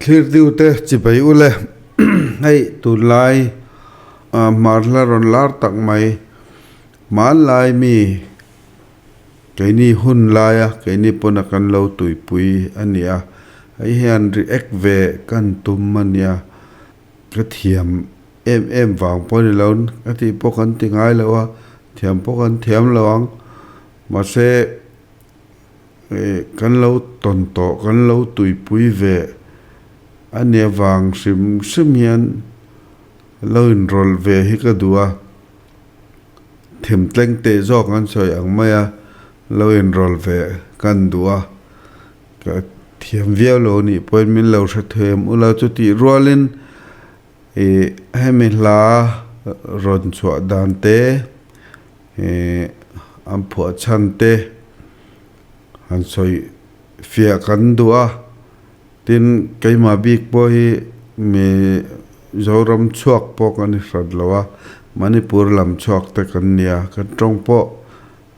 Thlirtiu te chibai ule hei tunlai hmar hla rawn lar tak mai hmanlai mi keini hun laia keini pawna kan lo tuipui a ni a hei hian react ve kan tum a nia ka thiam em em vang pawh a ni lo ka tih pawh kan ti ngai lo a thiam pawh kan thiam lo ang mahse. Kan lo tawn tawh, kan lo tuipui ve a nia vang hrim hrim hian lo inrawlh ve hi ka duh a, themtleng teh zawk an sawi ang mai a, lo inrawlh ve kan duh a, ka thiam viau lo nih pawhin min lo hre them ula chutih rualin ih hemi hla rawn chhuah dan te. Ih an phuah chhan te han sawi fiah kan duh a, tin keimah bik pawh hi mi Zoram chhuak pawh kan i hrat lo a, Manipur lam chhuak te kan ni a, kan tawng pawh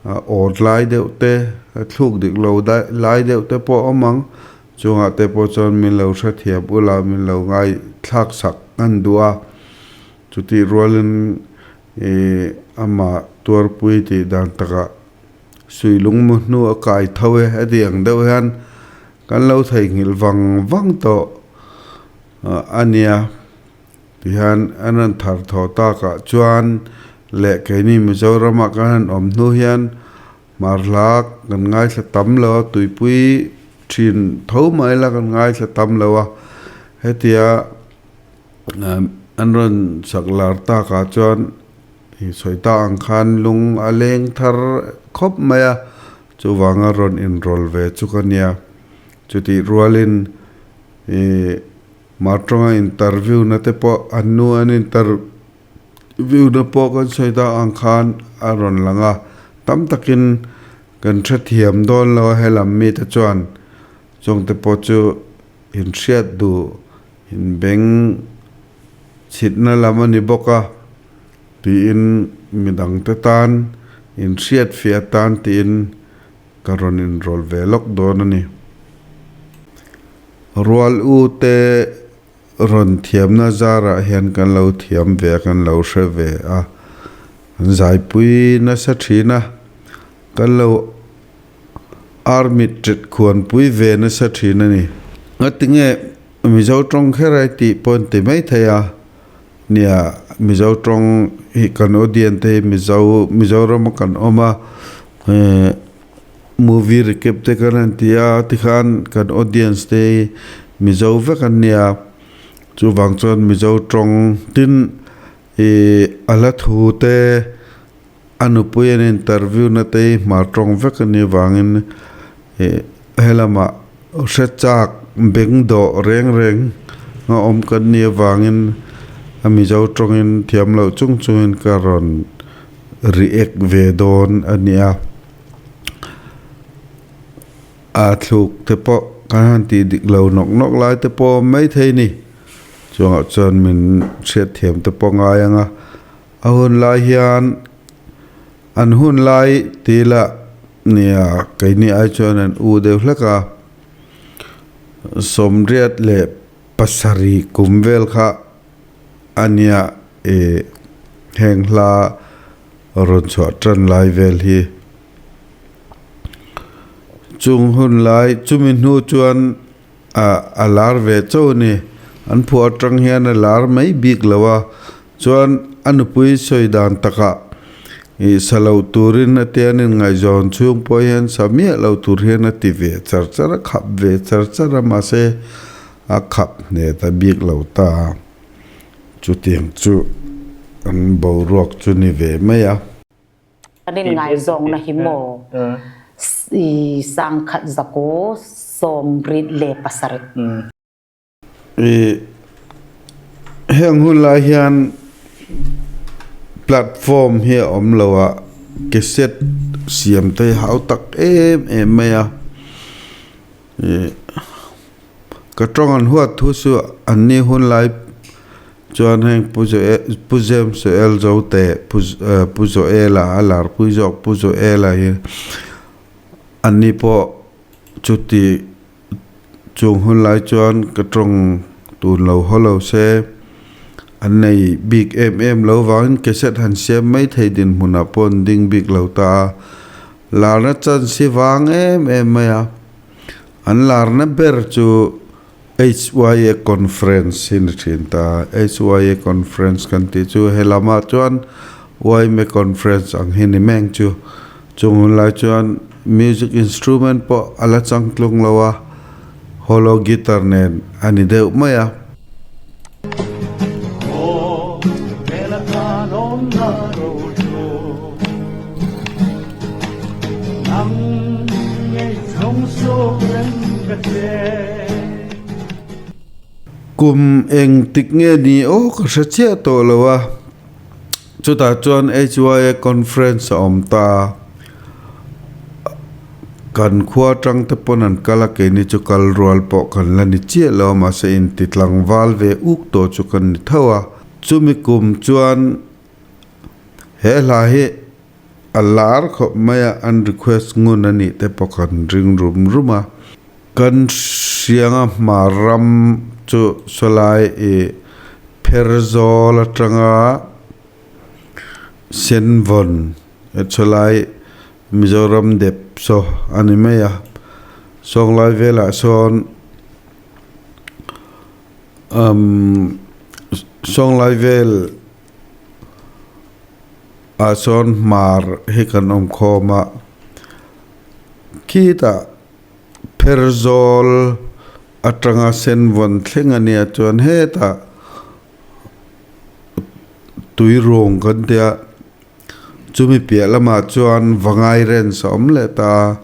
a awt lai deuh te, a thluk dik lo lai deuh te pawh a awm ang, chungah te pawh chuan min lo hrethiam ula min lo ngaithlak sak kan duh a, chutih rualin Ih, amah tuarpui tih dan takah sui lungmu hnu a kai tho e a ti ang deuh hian kan lo theihnghilh vang vang tawh a nia. Tihian an rawn thar thaw takah chuan leh keini Mizoramah kan han awm hnu hian hmar hla kan ngaithla tam lo a, tuipui thin tho mai la kan ngaithla tam lo a, hetia. An rawn sak lar takah chuan sawi ta ang khan lung a leng thar khawp mai a, chuvanga rawn inrawl ve chu ka nia. Chutih rualin ih Martawnga interview na te pawh an nu an interview na pawh kan sawi ta ang khan a rawn lang a, tam takin kan hrethiam dawn lo a helam mite chuan chungte pawh chu inhriat duh. Inbeng chhitna lam a ni bawk a, tiin midangte tan inhriatfiah atan tiin ka rawn inrawl ve lawk dawn a ni. Rual u te rawn thiamna zarah hian kan lo thiam ve a, kan lo hre ve a, an zaipui nasa thin a, kan lo Army ṭet khuanpui ve nasa ṭhin a ni. Ngatinge Mizo ṭawng kher ai tih pawh an ti mai thei a, nia Mizo ṭawng hi kan audience te hi Mizo Mizorama kan awm a, movie recap te kan han ti a tikhan kan audience te hi Mizo vek an nia, chuvang chuan Mizo ṭawng tin ih a hla thu te. A nupui an interview na te hi hmar tawng vek a nih avangin ih helamah hre chak beng dawh reng reng a awm kan nih avangin a mizo tawngin thiam loh chung chungin ka rawn react ve dawn a ni a. A thluk te pawh kan han tih dik lo nawk nawk lai te pawh a awm maithei a ni. Chungah chuan min hriatthiam te pawh ngai ang a. A hun lai hian an hun lai ti ila nia keini ai chuan an u deuh hlek a, sawmriat leh pasarih kum vel kha a nia ih heng hla rawn chhuah tan lai vel hi. Chung hun lai chumi hnu chuan a lar ve chauh a ni. An phuah atang hian a lar mai bik lo a, chuan a nupui sawi dan takah ih sa lo turin a tia an inngaihzawn chhung pawh hian sa miah lo tur hian a ti ve char char a, khap ve char char a mahse a khap hne ta bik lo ta a, chutiang chu an boruak chu ni ve mai a. Kan inngaizawngna hi maw i sangkhat zakaw sawmrit le pasarih. I heng hun lai hian platform hi a awm lo a, cassette siam te hi hau tak em em mai a. I ka tawng an huat thu chu an ni hun lai chuan heng Pu Pu James Joel Zote Pu Pu Joela a lar pui zawk Pu Joela hi an ni pawh chuti. Chung hun lai chuan ka tawng tun lo haw lo se, an nei bik em em lo vangin cassette han siam mai thei dinhmunah pawh an ding bik lo ta a. Larna chance hi vang em em mai a. An larna ber chu HYA Conference hi ni thin ta. HYA Conference kan tih chu he lamah chuan YMA Conference ang hi ni meng chu. Chung hun lai chuan music instrument pawh a la changtlung lo a, hollow guitar nen a ni deuh mai a. Kum eng tik nge ni aw ka hre chiah tawh lo a, chutah chuan HYA conference a awm ta a, kan khua atang te pawn an kal a, keini chu kal rual pawh kan la ni chiah lo a, mahse inti tlangval ve uk tawh chu kan ni tho a, chumi kum chuan he hla hi A lar khawp mai a, an request ngun a nih te pawh kan ring rum rum a. Kan hrianga hma ram chu sawlai i Pherzawl atanga Senvawn sawlai Mizoram dep saw a ni mai a. Sawnglai velah sawn umm sawnglai vel Ah chuan hmar hi kan awm khawm a, khitah Pherzawl atanga Senvawn thleng a nia chuan hetah tui ruang kan tia chumi piah lamah chuan Vangai Ranch a awm leh ta a,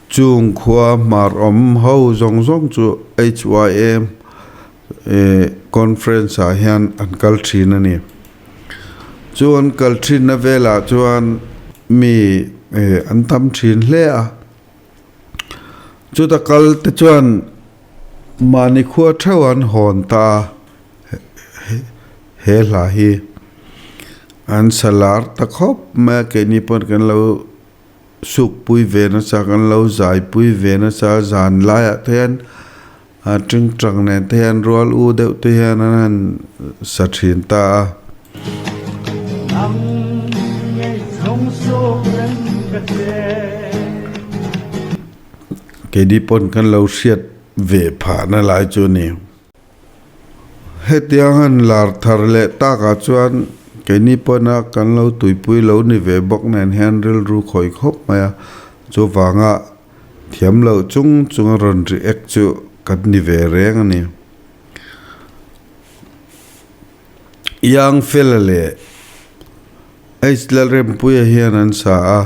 chung khua hmar awm ho zawng zawng chu HYM conference ah hian an kal thin a ni. Chu an kal thinna velah chuan mi an tam thin hle a. Chuta kal te chuan mahni khua theuh an hawn ta a, he hla hi an sa lar ta khawp mai a, keini pawn kan lo sukpui ve nasa kan lo zaipui ve nasa zan laiah te hian a tingtang nen te hian rual u deuh te hian an han sa thin ta a. Keini pawn kan lo hriat ve phahna lai chu a ni. Hetiang han lar thar leh takah chuan keini pawna kan lo tuipui lo ni ve bawk nen hian rilru khawi khawp mai a, chuvanga thiam loh chung chunga rawn react chu kan ni ve reng a ni. Young fella leh H Lalrempuia hian an sa a,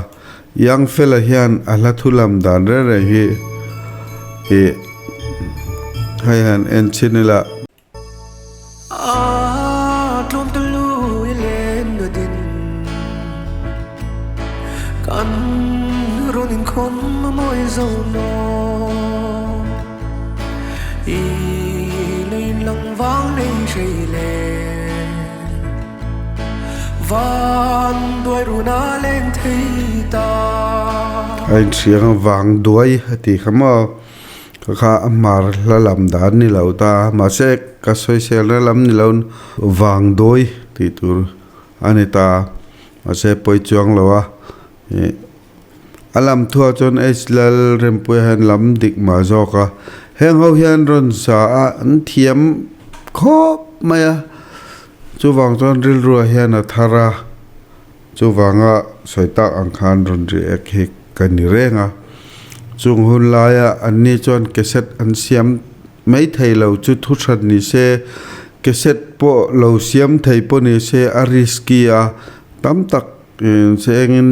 Young fella hian a hla thu lam dan reng reng hi ih hei han en chhin ila. A tlawm ta lui len na din kan rawn inkhawm a mawi zo naw i lei lang vang nei hrei le. Van duai run a leng thei ta. A inhriang vang duai a tih kha maw ka kha a hmar hla lam dan ni lo ta mahse ka sawiselna lam ni lo vang duai tih tur a ni ta mahse pawi chuang lo a ih a lam thuah chuan H Lalrempuia hian lam dik mah zawk a heng ho hian rawn sa a an thiam khawp mai a. Chuvang chuan rilruah hian a thar a, chuvanga sawi tak ang khan rawn react hi ka ni reng a. Chung hun laia anni chuan cassette an siam mai thei lo chu thu that ni se, cassette pawh lo siam thei pawh ni se a risky a, tam tak se engin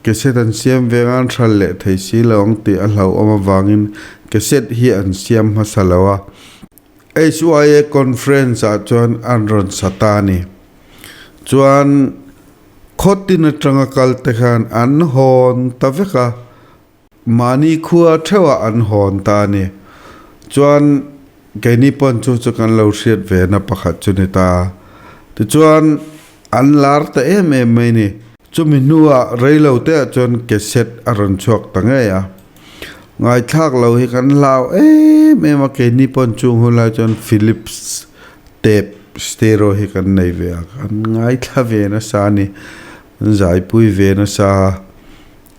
cassette an siam veng a an hral leh thei si lo ang tih a hlauhawm avangin cassette hi an siam hmasa lo a. HYA Conference ah chuan an rawn sa ta a ni. Chuan khawtin atanga kal te khan an hawn ta vek a, mahni khua theuhah an hawn ta a ni. Chuan keini pawn chu chu kan lo hriat ve na pakhat chu ni ta. Tichuan an lar ta em em mai ni. Chumi hnuah reilo te ah chuan cassette a rawn chhuak ta ngei a. Ngaithlak lo hi kan hlau em em a, keini pawn chung hun lai chuan Philips tape stereo hi kan nei ve a, kan ngaithla ve nasa a ni, kan zaipui ve nasa a,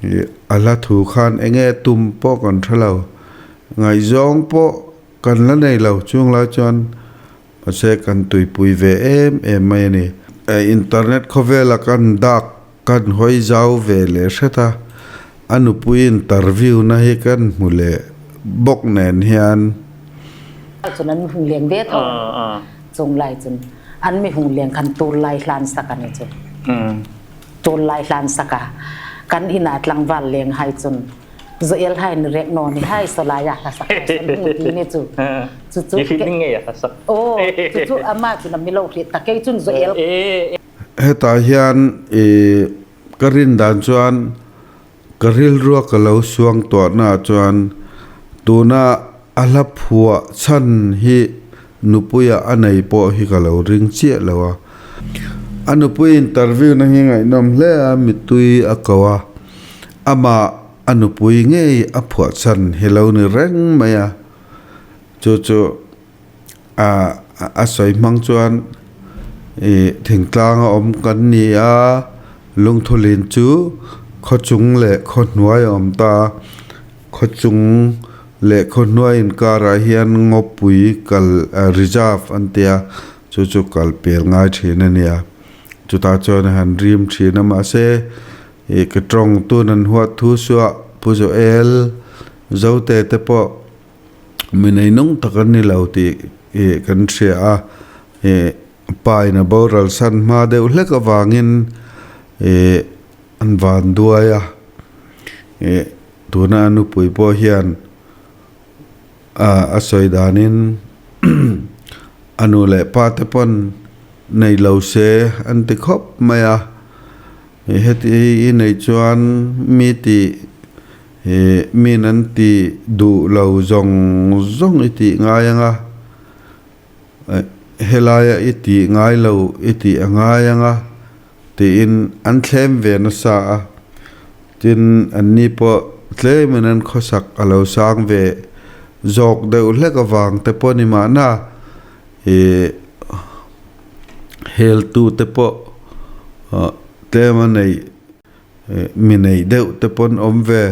ih a hla thu khan eng nge tum pawh kan hre lo, ngaihzawng pawh kan la nei lo chung lai chuan mahse kan tuipui ve em em mai a ni. Internet khawvela kan dak Kan hawi zau ve leh hret a, a nupui interview na hi kan hmu leh bawk nen hian. Cun an mi hung leng ve tho. Cung lai cun an mi hung leng khan tur lai hlan sak an i cu. Tur lai hlan sak ah kan inn ah tlangval leng hai cun Zoel hai ni rek no ni hai solai ah hla sak hai san hung ti ni cu. Cu cu Oh, cu cu ama cu na mi lo hrit ta kei cun Zoel Hetah hian ih ka rin dan chuan ka rilrua ka lo suang tuahnaah chuan tuna a hla phuah chhan hi nupuia a nei pawh hi ka lo ring chiah lo a. A nupui interview na hi ngaihnawm hle a, mittui a ko a, amah a nupui ngei a phuah chhan hi lo ni reng mai a, chu chu. A sawi hmang chuan ih thingtlang a awm kan ni a, lungthulin chu khaw chung leh khaw hnuai a awm ta a, khaw chung leh khaw hnuai inkarah hian ngawpui kal reserve an ti a, chu chu kal pel ngai thin a nia, chutah chuan a han rim thin a mahse ih ka tawng tun an huat thu suah Pu Joel Zote te pawh. Mi neinung tak an ni lo tih ih kan hria a, ih pa in a boral san hma deuh hlek avangin ih an van duai a, ih tuna a nupui pawh hian a sawi danin a nu leh pa te pawn nei lo se an ti khawp mai a, ih heti i neih chuan mi tih. Ih min an ti duh lo zawng zawng i tih ngai ang a, helaia i tih ngai lo i tih a ngai ang a tiin an thlem ve nasa a, tin anni pawh tlemin an khawsak a lo sang ve zawk deuh hlek avang te pawh ni mahna ih heltu te pawh tlem a neih. Mi neih deuh te pawn awm ve.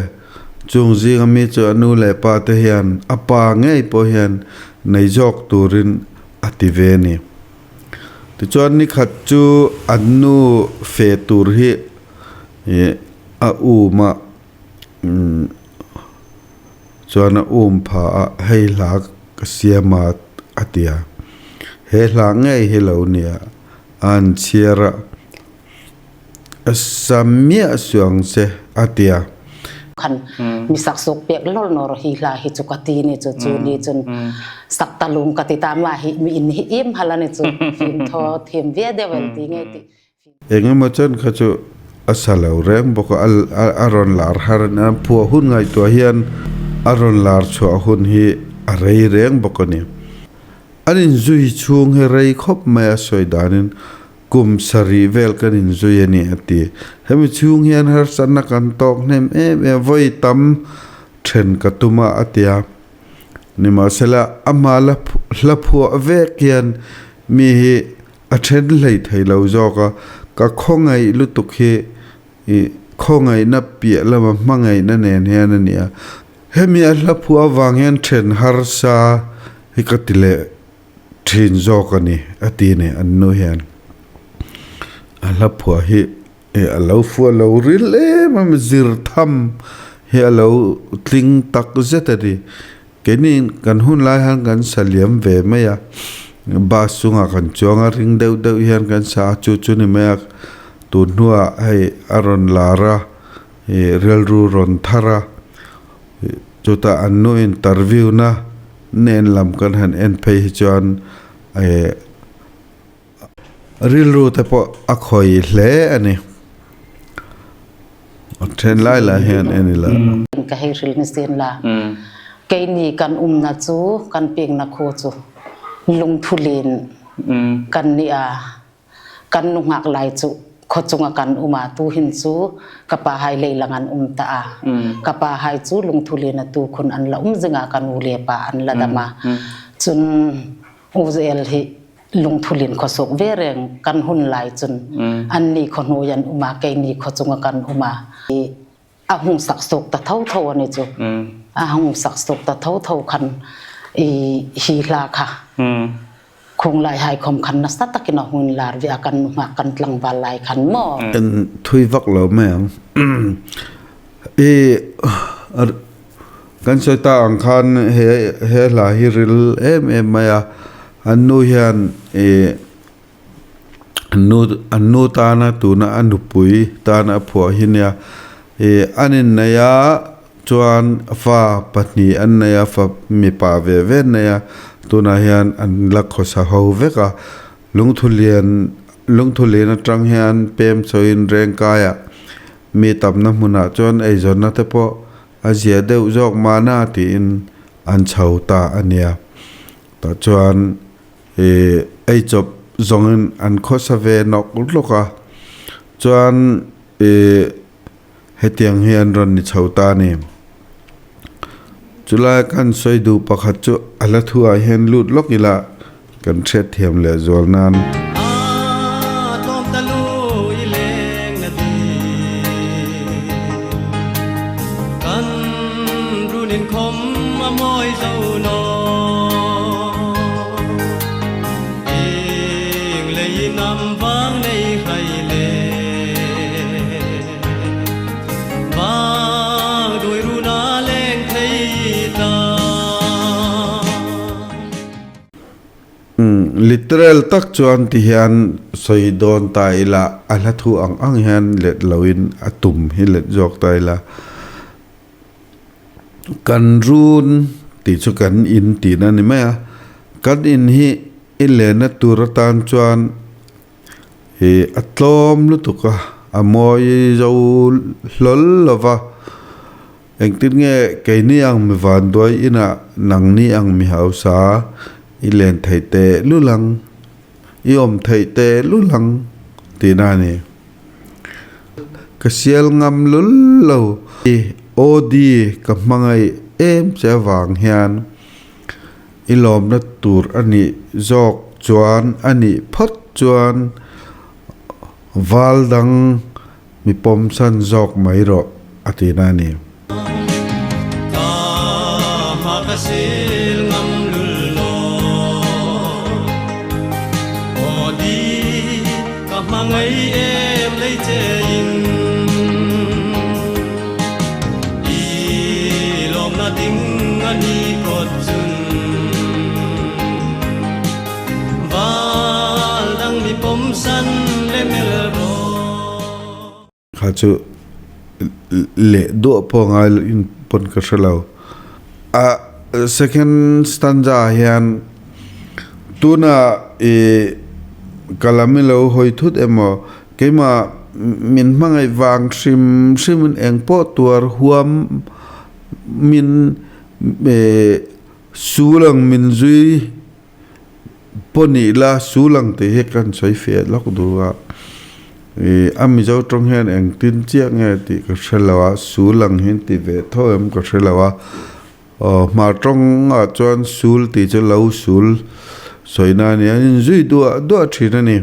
Chung zinga mi chu a nu leh pa te hian a pa ngei pawh hian nei zawk turin a ti ve a ni. Tichuan nikhat chu an nu fe tur hi a um a, chuan a um pha a, hei hla ka siam a a ti a. He hla ngei hi lo nia a an chhiar a. A sam miah suang che a ti a. Khan mi sak suk pek lol nor hi hla hi chu ka ti ni chu chu ni chun sak ta lung ka ti ta ma hi mi in hi im hala ni chu fim tho thim ve deuh el ti nge ti. Engemaw chuan kha chu a sa lo reng bawk a, a rawn lar har a nia, phuah hun ngaihtuah hian a rawn lar chhuah hun hi a rei reng bawk a ni. An inzui chhung hi rei khawp mai a sawi danin Kum sarih vel kan inzui a ni a ti. Hemi chhung hian harsatna kan tawk hnem em em vawi tam then ka tum a a ti a. Nimahsela a hma la hla phuah vek hian mi hi a then hlei thei lo zawk a, ka khawngaih lutuk hi ih khawngaihna piah lama hmangaihna nen hian a ni a. Hemi a hla phuah avang hian then harsa hi ka ti leh. Thin zawk a ni a ti ni an nu hian a hla phuah hi a lo fuah lo ril em em a zir tham hi a lo tling tak zet a ni keini kan hun lai hian kan sa liam ve mai a bus chungah kan chuang a ring deuh deuh hian kan sa a chu chu ni mai a tun hnuah hei a rawn lar a ih rilru rawn thar a. Chutah an nu interview na nen lam kan han en phei hi chuan eh rilru te pawh a khawi hle a ni. A then lai lai hian en ila. Ka hei hril ni sin la. Keini kan umna chu kan pekna khu chu lungthulin kan ni a. Kan nu ngak lai chu Khaw chunga kan um ah tuhin cu ka pa hai leilang an um ta a. Ka pa hai cu lungthu len a tu khun an la um zingah kan u le pa an la dam a. Cun UZL hi lungthulin khuasuk ve reng kan hun lai cun an ni khaw hnu an um a kei ni khaw chunga kan um a. A hung sak suk ta tho tho ani cu. A hung sak suk ta tho tho khan i hi hla kha khung lai hai khom khan nasa takin a hun lar vi a kan ngak kan tlangval lai khan maw. Kan thui vak lo mai ang. I kan sawi ta ang khan he he hla hi ril em em mai a. An nu hian i an nu an nu tana tuna a nupui tana a phuah hi nia. I an innei a chuan fa pahnih an nei a fa mipa ve ve an nei a. Tunah hian an la khawsa ho vek a. Lungthulian lungthulian atang hian pem chhoin reng kaiah mi tamna hmunah chuan eizawnna te pawh a zia deuh zawk mahna tiin an chho ta a nia. Tah chuan ih eichawp zawngin an khawsa ve nawk lawk a, chuan ih hetiang hi an rawn ni chho ta a ni. Chulai kan sawi duh pakhat chu a hla thu ah hian lut lawk ila kan hriat thiam leh zual nan. Literal tak chuan ti hian sawi dawn ta ila a hla thu ang ang hian let loin a tum hi let zawk ta ila. Kan run tih chu kan in tihna a ni mai a, kan in hi i lenna tur atan chuan Ih a tlawm lutuk a, a mawi zo hlawl lo va, engtin nge keini ang mi vanduai inah nangni ang mi hausa i len theih teh lul ang, i awm theih teh lul ang tihna a ni. Ka sial ngam lul lo. I Audi ka hmangaih em che avang hian I lawmna tur a nih zawk chuan a nih phawt chuan val dang mi pawmsan zawk mai rawh a ti na a ni. Ka hma ka sil ngam lul law Aw di ka hma ngei em lei che in I lawmna ding a ni phawt chun Val dang mi pawm san le mel rawh. Kha chu leh duah pawh ngai in pawn ka hre lo. A second stanza ah hian tuna i ka lam i lo hawi thut emaw Keimah min hmangaih vang hrim hrimin eng pawh tuar huam min sul ang min zui pawh nih la sul ang tih hi kan sawi fiah lawk duh a. A Mizo tawng hian engtin chiah nge tih ka hre lo a, sul ang hi an ti ve tho em ka hre lo a. Hmar tawngah chuan sul tih chu lo sul sawina a ni a, an inzui duah duah thin a ni.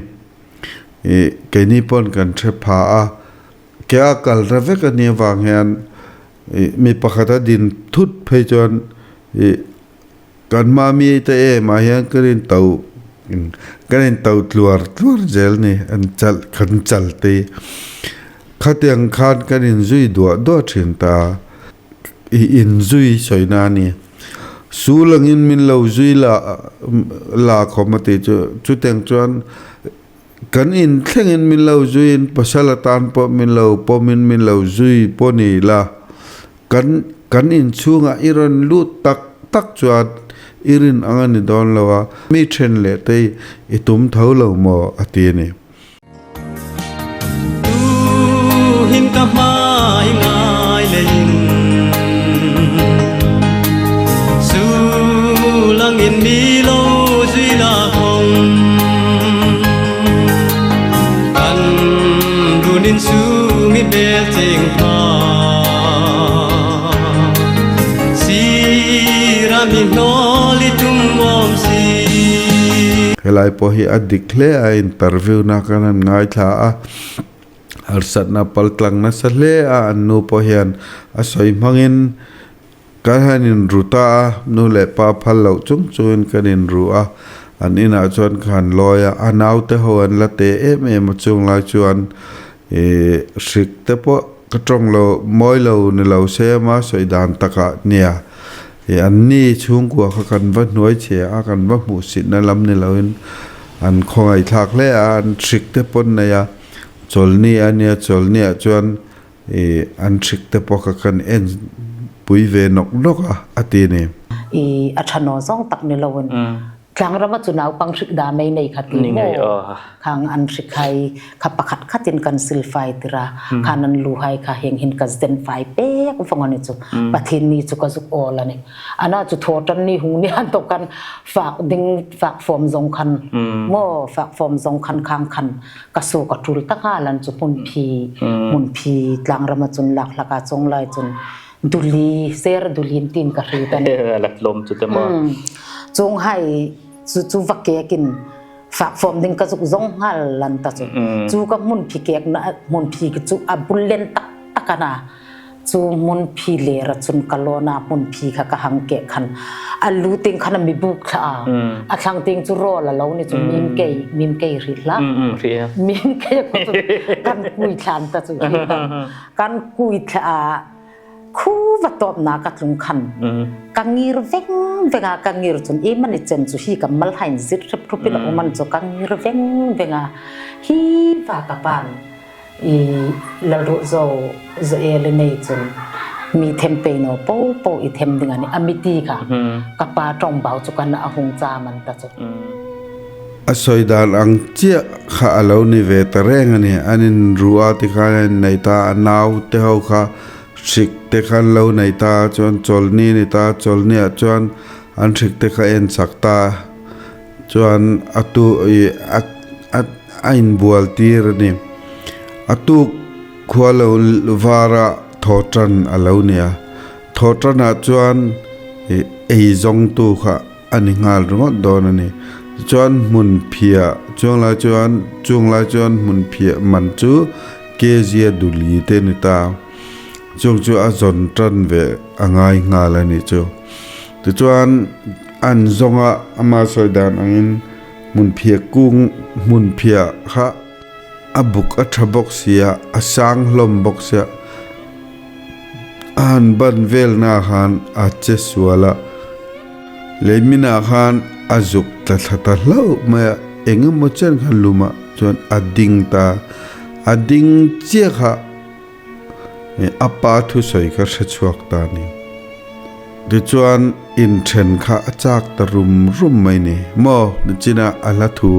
Ih keini pawn kan hre pha a, ke a kal ta vek a nih avang hian ih mi pakhat a din thut phei chuan ih kan hma mi te em ah hian kan in to kan in to tluar tluar zel a ni an chal kan chal te hi khatiang khan kan in zui duah duah thin ta ih in zui sawi na a ni. Sul angin min lo zui la la khawm a tih chu chutiang chuan kan in thlengin min lo zuiin pasal atan pawh min lo pawmin min lo zui pawh ni la kan kan inchhungah i rawn lut tak tak chuan i rin ang a ni dawn lo a mi then leh te i tum tho lo maw a ti a ni. Tu hin ka hmai ngai lein Su langin mi lo zui la hong Kan cheng pha Sir a mi hnawl i tum awm si. Helai pawh hi a dik hle a, interview na kan han ngaithla a, harsatna paltlang nasa hle a, an nu pawh hian a sawi hmangin Kan han inru ta a, nu leh pa phal loh chung chungin kan inru a, an inah chuan ka han lawi a, a naute ho an la te em em a chunglai chuan ih hrik te pawh ka tawng lo mawi lo ni lo se ama sawi dan takah nia ih an ni chhungkua kha kan va hnuai chhe a, kan va hmuhsitna lam ni loin an khawngaihthlak hle a, an hrik te pawn nei a, chawlhni a nia chawlhniah chuan I an hrik te pawh kha kan en pui ve nawk nawk a, a ti ni. I a tha naw zawng tak ni loin tlangram a chu naupang hrik da mei nei kha ti maw khang an hrik hai kha pakhat khatin kan sil fai tira khan an lu hai kha heng hin ka zen fai pek vong ani chu Pathin ni chu ka zuk awl ani ana chu tho tan ni hung ni han to kan fak ding fak form zong khan maw fak form zong khan khang khan ka su ka tul ta hnga lan chu hmunphi hmunphi tlangram ah cun lakhlak ah cong lai cun duli ser dulin tin ka hri tan lak lom chu te mo chung hai chu chu va kekin fak fom ding ka zuk zong ngal lan ta chu chu ka hmun phi kek na hmun phi chu a bullen tak takana Cu hmunphi ler ahcun ka lawn ah hmunphi kha ka hang keh khan a lu ting khan a mibuk thla a. A thlang ting cu rawl a lo ni cu mim kei mim kei ri hlah. Mim kei ko cu kan kui thlan ta cu hi kan kui thla a khu va tawp na ka tlung khan ka ngir veng veng a ka ngir cun i man i cen cu hi ka mal hain zit hrep hrup in a um an cu ka ngir veng veng a hi va ka pan I lalruh zo zael i nei cun mi them pe no po po i them ding ani amiti kha ka pa tong bau chu kan a hung cha man ta chu. A sawi dan ang chiah kha a lo ni ve ta reng a ni. An in ru a ti khan an in nei ta a, nau te ho kha hrik te kha an lo nei ta a, chuan chawlhni a ni ta a, chawlhni ah chuan an hrik te kha en chak ta a. Chuan a tu ih a a a inbual tir a ni. A tuk khua lo vara thaw tan a lo ni a. Thaw tanah chuan ih ei zawngtu kha a ni nghal ringawt dawn a ni. Tichuan hmun phiah chuang lai chuan chung lai chuan hmun phiah man chu kg a duli te a ni ta. Chung chu a zawn tan ve a ngai nghal a ni chu. Tichuan an zawnga ama sawi dan angin hmunphiah kung hmunphiah kha a buk a tha bawk sia, a sang hlawm bawk sia, a han ban velna khan a che sual a, leiminah khan a zuk tla thla ta hlauh mai a, eng emaw chen khan lumah chuan a ding ta, a ding chiah kha. A pa thusawi kha hre chhuak ta a ni. Tichuan inthen kha a chak ta rum rum mai ni maw? Nichina a hla thu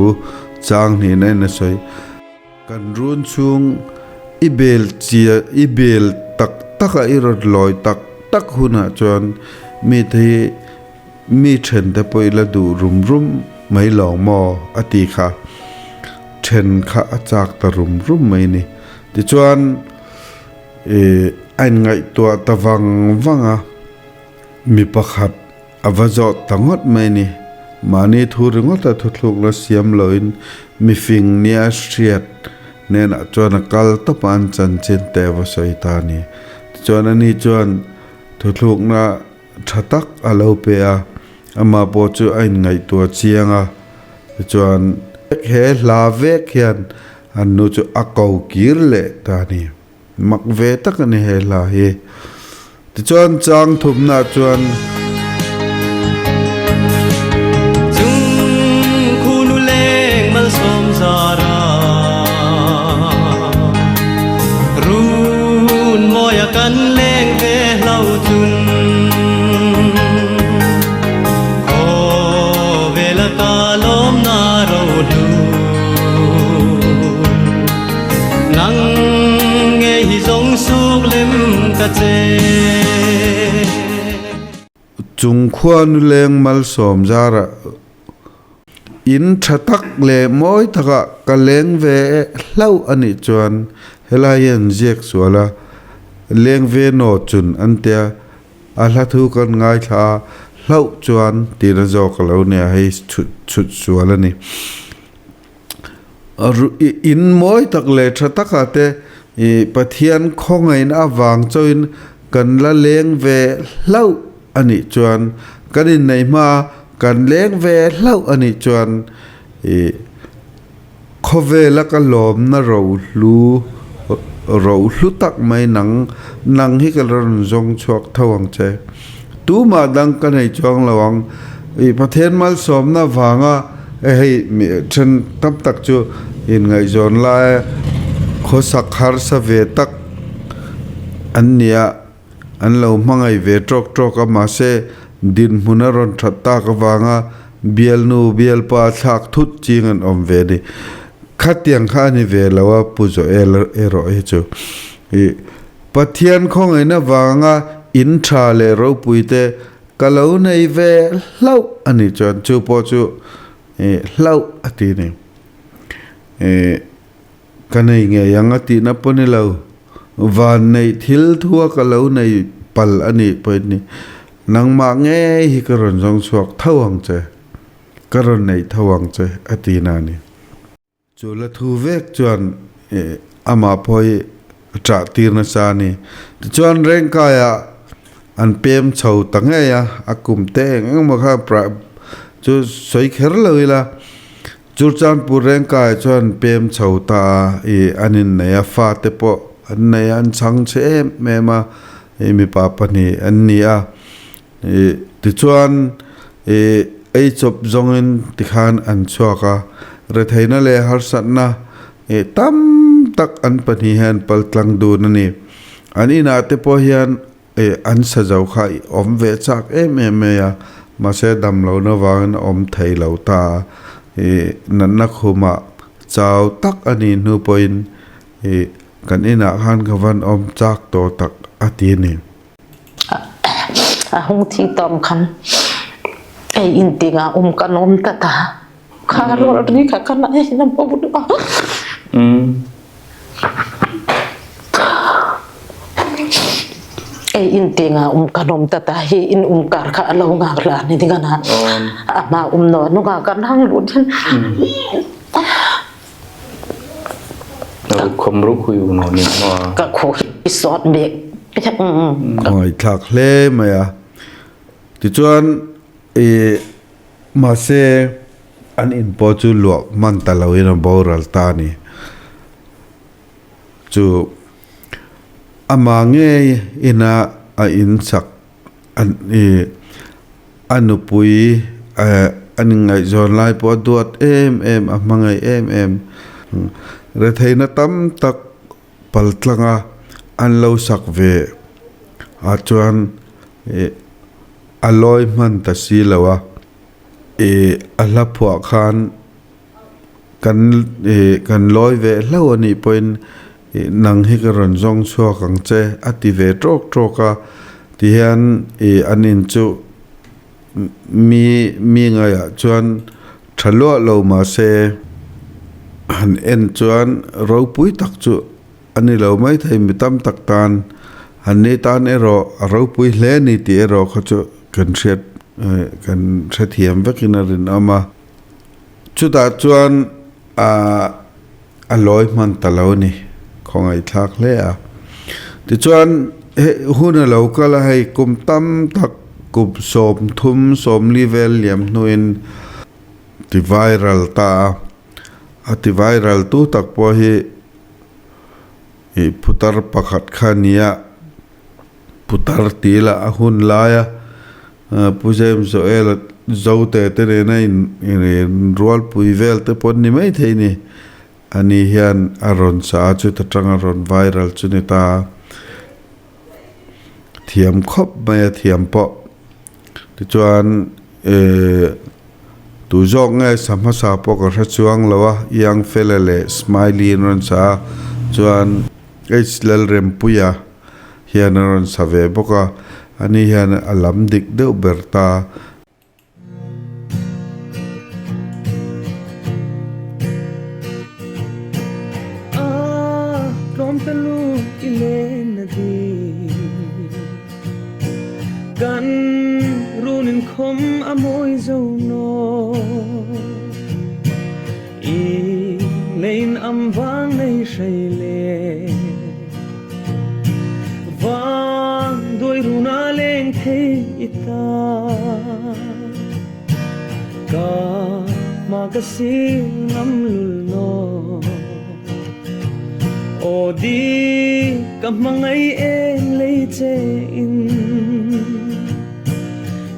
chang hnin a in a sawi. Kan run chhung i bel chia i bel tak tak a i rawn lawi tak tak hunah chuan mite hi mi then te pawh i la duh rum rum mai lawng maw? A ti kha. Then kha a chak ta rum rum mai ni. Tichuan ih a inngaihtuah ta vang vang a, mi pakhat a va zawh ta ngawt mai ni. Mahni thu ringawta thuthlukna siam loin mifing nia hriat hnenah chuan a kal tawp a, an chanchin te a va sawi ta a ni. Tichuan ani chuan thuthlukna tha tak a lo pe a, amah pawh chu a inngaihtuah chiang a, tichuan he hla vek hian an nu chu a ko kir leh ta a ni. Mak ve tak a ni he hla hi. Tichuan chang thumna chuan. Chung khu nu leng malsawm zara Run mawi a kan leng ve hlo chun Khawvel a ka lawm na ro hlu Nang nge hi zawng suk lem ka che. Chung khua nuleng malsawm zarah. In tha tak leh mawi takah ka leng ve hlauh a nih chuan helai hi an ziak sual a, leng ve naw chun an tia, a hla thu kan ngaithla a, hlauh chuan tihna zawk a lo nia hei chhut chhut sual a ni. In mawi tak leh tha takah te Pathian khawngaihna avang chauhin kan la leng ve hlauh a nih chuan kan inneih hma kan leng ve hlauh a nih chuan ih khawvela ka lawmna rohlu rohlu tak mai nang nang hi ka la rawn zawng chhuak tho ang che tumah dang ka nei chuang lo ang ih Pathian malsawmna vanga hei then tam tak chu inngaihzawn laia khawsak harsa ve tak an ni a. An lo hmangaih ve tawk tawk a, mahse dinhmun a rawn that tak avanga bialnu bialpa thlak thut ching an awm ve a ni. Khatiang kha a ni ve lo a, Pu Joel erawh hi chu i Pathian khawngaihna vanga in tha leh ropui te ka lo nei ve hlauh a nih chuan chu pawh chu i hlauh a ti a ni. I. Ka nei ngei ang a tihna pawh ni lo. Van neih thil thua ka lo nei pal a nih pawhin ni. Nangmah ngei hi ka rawn zawng chhuak tho ang che, ka rawn neih tho ang che a ti na a ni. Chu la thu vek chuan amah pawh hi a ṭah tir nasa a ni. Tichuan Rengkaiah an pem chho ta ngei a, a kum te eng eng emaw kha chu sawi kher lo ila. Churchanpur Rengkai chuan pem chho ta a, i an innei a, fate pawh an nei a, an chhang chhe em em a, i mipa pahnih an ni a. I tichuan i ei chawp zawngin tikhan an chhuak a, retheihna leh harsatna i tam tak an pahnih hian paltlang dun a ni. An inah te pawh hian E, an sa zo kha i awm ve chak em em mai a, mahse dam lohna vangin a awm thei lo ta a. I natna khumah chau tak a nih hnu pawhin i kan inah khan ka van awm chak tawh tak a ti a ni. A hung thi tawm khan ei intinga um kan awm ta ta. Kha rual ri kha kan ai na bo a. Ei in te nga um kan om ta ta hi in um kar kha alo ngak la ni dinga na ama um no nu nga kan hang lu than khom ru khui u no ni ma ka kho hi sot be Ngoi thlak hle mai a tichuan i Mahse, an in pawh chu luah hman ta loin a boral ta a ni. Chu amah ngei ina a in chak an i a nupui an inngaihzawn lai pawh a duat em em a hmangaih em em. Retheihna tam tak paltlanga an lo sak ve ah chuan ih a lawi hman ta si lo a, ih a hla phuah khan kan ih kan lawi ve hlauh a nih pawhin ih nang hi ka rawn zawng chhuak ang che a ti ve tawk tawk a, tihian ih an in chu mi mi ngaiah chuan tha luah lo mahse han en chuan ropui tak chu a ni lo maithei mi tam tak tan han ni tan erawh a ropui hle a ni tih erawh kha chu kan hriat kan hrethiam vekin a rinawm a chutah chuan ahh a lawi hman ta lo a ni khawngaihthlak hle a tichuan hei hun a lo kal a hei kum tam tak kum sawmthum sawmli vel liam hnuin ti viral ta a a ti viral tu tak pawh hi ih putar pakhat kha a ni a putar tih lah a hun laia Pu James Joel Zote te nena inrualpui vel te pawh an ni maithei ni. Ani hian a rawn sa a, chuta tanga rawn viral chu ni ta a. Thiam khawp mai a thiam pawh. Tichuan eh tu zawk nge sa hmasa pawh ka hre chuang lo a, Young Fella leh Smiley an rawn sa a, chuan H Lalrempuia hian a rawn sa ve bawk a, ani hian a lam dik deuh ber ta. Kan runin khawm a mawi zo naw I lein am vang nei hrei le Vang duai runa leng thei i ta Ka ma ka sil ngam lul naw Aw di ka hmangaih em lei che in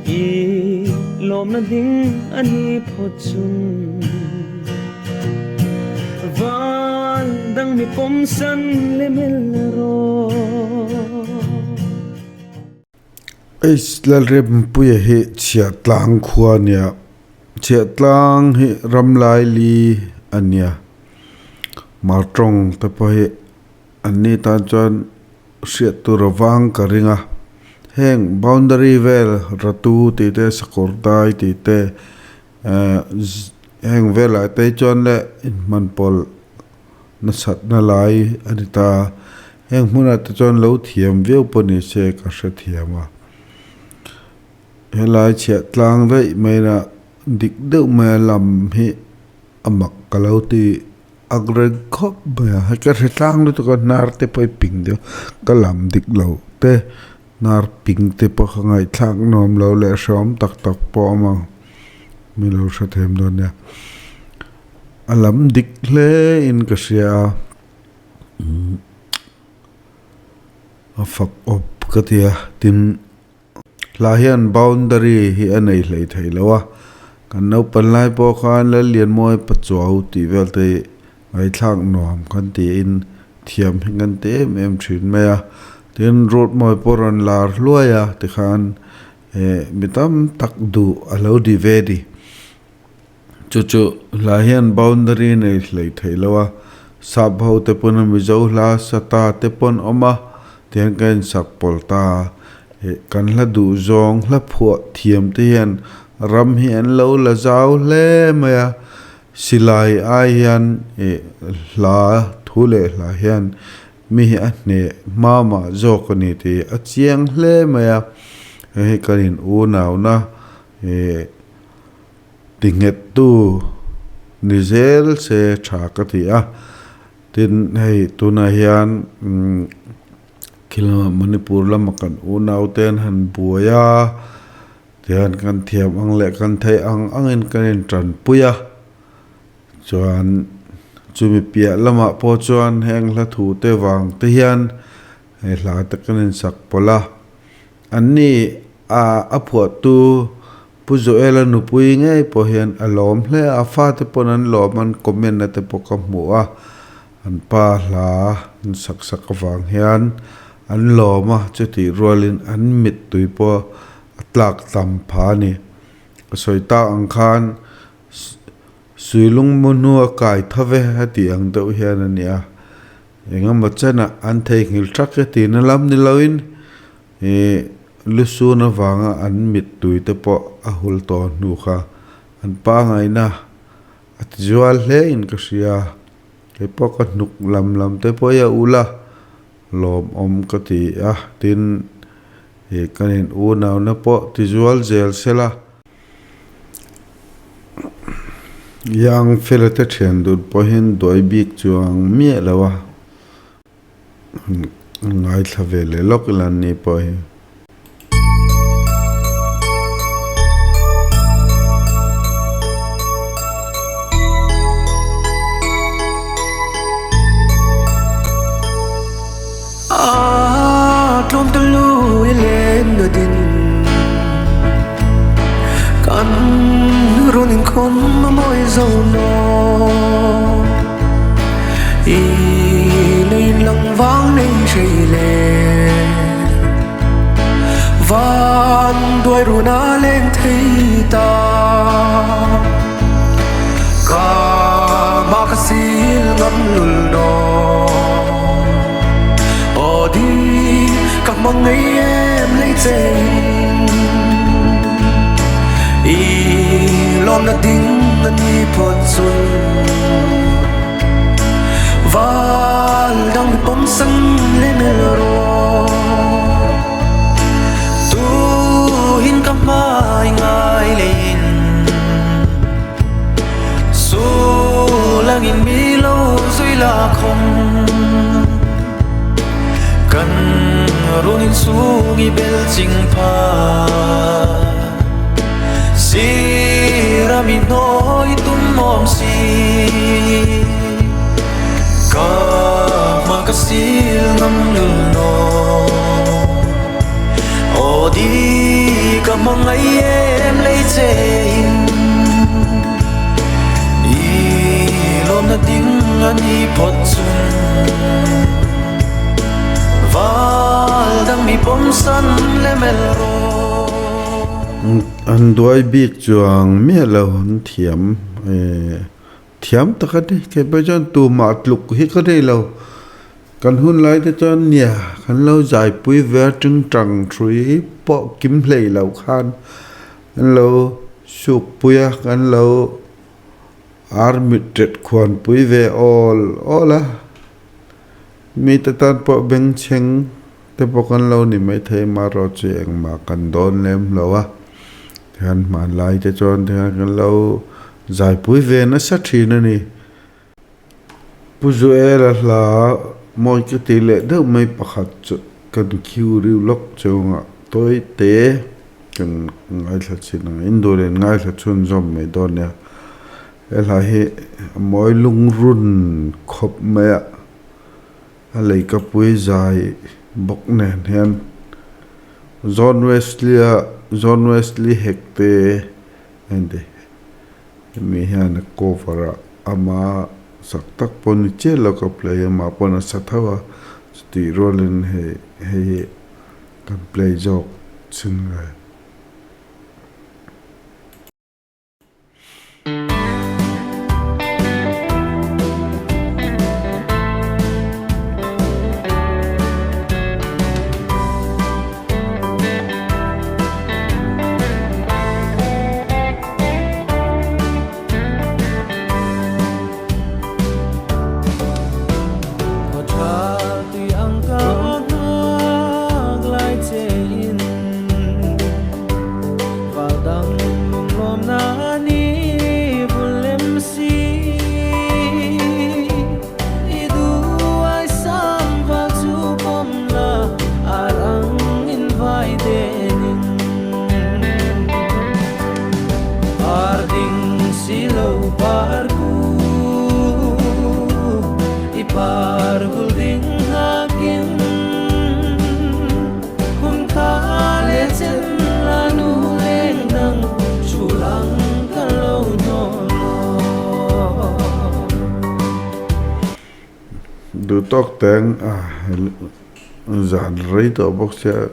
I lawmna ding a ni phawt chun Van dang mi pawmsan le mel rawh. Eiss Lalrempuia hi Chhiahtlang khua a nia. Chhiahtlang hi Ramlaili a nia. Martawng te pawh hi an ni tan chuan hriat tur a vang ka ring a. Heng boundary vel Ratu tih te Sakawr dai tih te ehh heng velah te hi chuan le inhman pawlh nasatna lai a ni ta. Heng hmunah te chuan lo thiam viau pawh ni se ka hrethiam a. Helai chhiah tlang daih maina dik deuh maia lam hi a mak ka lo ti ang reng khawp mai a. Hei ka hre tlang lutuk a hnar te pawh i ping deuh ka lam dik lo te hnar ping te pawh ka ngaihthlak nuam lo leh hreawm tak tak pawh a awm ang mi lo hrethiam dawn nia. A lam dik hle in ka hria a a fak awp ka ti a tin hla hian boundary hi a nei hlei thei lo a kan naupang lai pawh khan Lallianmawi Pachuau tih vel te hi ngaihthlak nuam kan tiin thiam hi kan ti em em thin mai a tin Roadmawi pawh rawn lar hluai a tikhan eh mi tam tak duh a lo di ve a ni. Chu chu hla hian boundary nei hlei thei lo a, sap ho te pawn a Mizo hla sa ta te pawn awm a, tihian ka insak pawl ta a, ih kan hla duh zawng hla phuah thiam te hian ram hi an lo la zau hle mai a, silai ai hian ih hla thu leh hla hian mi hi a hneh hma mah zawk a ni tih a chiang hle mai a, hei hi kan in unauna ih. Tinghettu ni zel se tha ka ti a, tin hei tunah hian thil Manipur lama kan unau te an han buai a, tihian kan thiam ang leh kan theih ang angin kan intanpui a, chuan chumi piah lamah pawh chuan heng hla thu te vang te hian hei hla te kan insak pawlh a, anni a phuahtu. Pu Joel-a nupui ngei pawh hian a lawm hle a, a fate pawn an lawm an comment-na te pawh ka hmu a, an pa hla an sak sak avang hian an lawm a, chutih rualin an mittui pawh a tlak tam pha a ni. Ka sawi tak ang khan Suilung mu hnua kai tho ve a tih ang deuh hian a ni a, engemaw chenah an theihnghilh thak e tihna lam ni loin Ih lusun avanga an mittui te pawh a hul tawh hnu kha an pangaina a ti zual hle in ka hria. Kei pawh ka hnuk lam lam te pawh hi a ul a, lawmawm ka ti a, tin ih kan in unauna pawh ti zual zel sela. Yang fela te thian dun pawhin duai bik chuang miah lo a. Ngaithla ve leh lawk ila an ni pawh hi. A tlawm ta lui len na din Kan run inkhawm a mawi zo maw I lei lang vang nei hrei le Van duai run a leng thei ta Ka ma ka sil ngam lul naw Aw di ka hmang ngei em lei che I lawm na ding a ni phawt chun Val dang mi pawm san le mel ro Tu Run in chung i bel ching pha Sira mi noi tum mom si Ka ma ka sil ngam lul no O di ka mangai em lấy che in I lom na ding ani phot chun Val dang mi pom san le mel ro An duai bik chuang miah lo an thiam thiam tak a ni kei pawh chuan tumah tluk hi ka nei lo kan hun lai te chuan nia kan lo zaipui ve a tingtang thui pawh kim hlei lo khan an lo sukpui a kan lo army tet khuanpui ve awl awl a mite tan pawh bengchheng te pawh kan lo ni maithei marawh chu engmah kan dawn lem lo a tihian hmanlai te chuan tihian kan lo zaipui ve nasa thin a ni. Pu Zuela hla mawi ka ti leh deuh mai pakhat chu kan khiu riu lawk chungah tawi te kan ngaithla chin ang in duh leh ngaithla chhunzawm mai dawn nia he hla hi a mawi lungrun khawp mai a a leikapui zai bawk nen hian John Wesley a John Wesley Hekte a inti. Hemi hian a cover a ama sak tak pawh ni chiah lo ka play a mah pawn a sa tho a chutih rualin hei hei hi kan play zawk chin ve. Duh tawk teng a zan rei tawh bawk sia.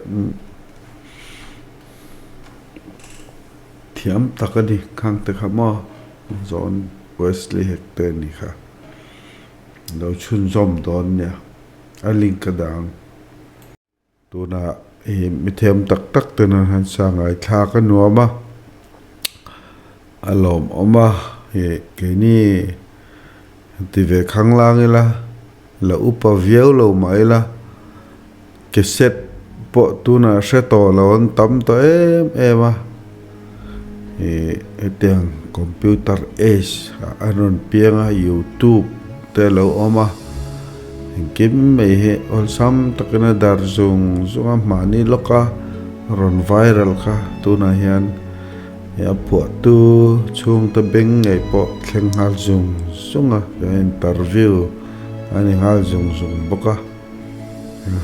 Thiam tak a ni khang te kha maw John Wesley Hekte ni kha lo chhunzawm dawn nia a link a dang. Tunah i mithiam tak tak ten an han sa ngaithlak a nuam a, a lawmawm a ih keini ti ve khang lang ila la upa viau lo mah ila cassette pawh tunah hre tawh lo an tam tawh em em a ih hetiang computer age ah a rawn piang a youtube te a lo awm a engkim mai hi awlsam takin a dar zung zung a mahni lawka rawn viral kha tunah hian a phuahtu chhungte beng ngei pawh thleng nghal zung zung a interview a ni nghal zung zung bawk a.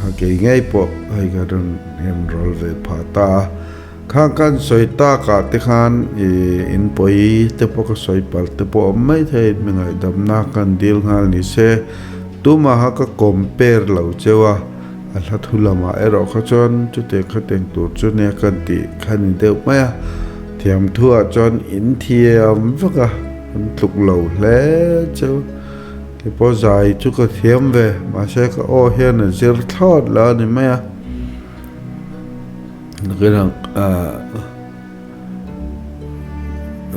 Ha kei ngei pawh hei ka rawn enrawl ve phah ta a, khang khan sawi tak ah te khan ih in pawi te pawh ka sawi palh te pawh a awm mai thei mi ngaihdamna kan dil nghal ni se tumaha ka compare lo cheu a, a hla thu lamah erawh kha chuan chutiang khatiang tur chu nia kan tih kha ni deuh mai a, thiamthu ah chuan in thiam vek a an tluk lo hle cheu. Kei pawh zai chu ka thiam ve, mahse ka aw hian a zir thlawt lo a ni mai a. Nakinah ah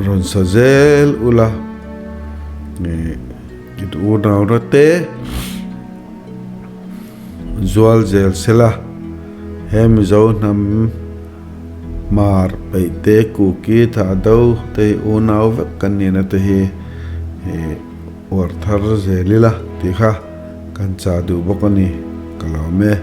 rawn sa zel ula ih i unau te zual zel sela he Mizo hnam Hmar peih te Kuki thah do te hi unau vek kan nihna te hi ih uar thar zel ila tih kha kan chah duh bawk a ni ka lawm e.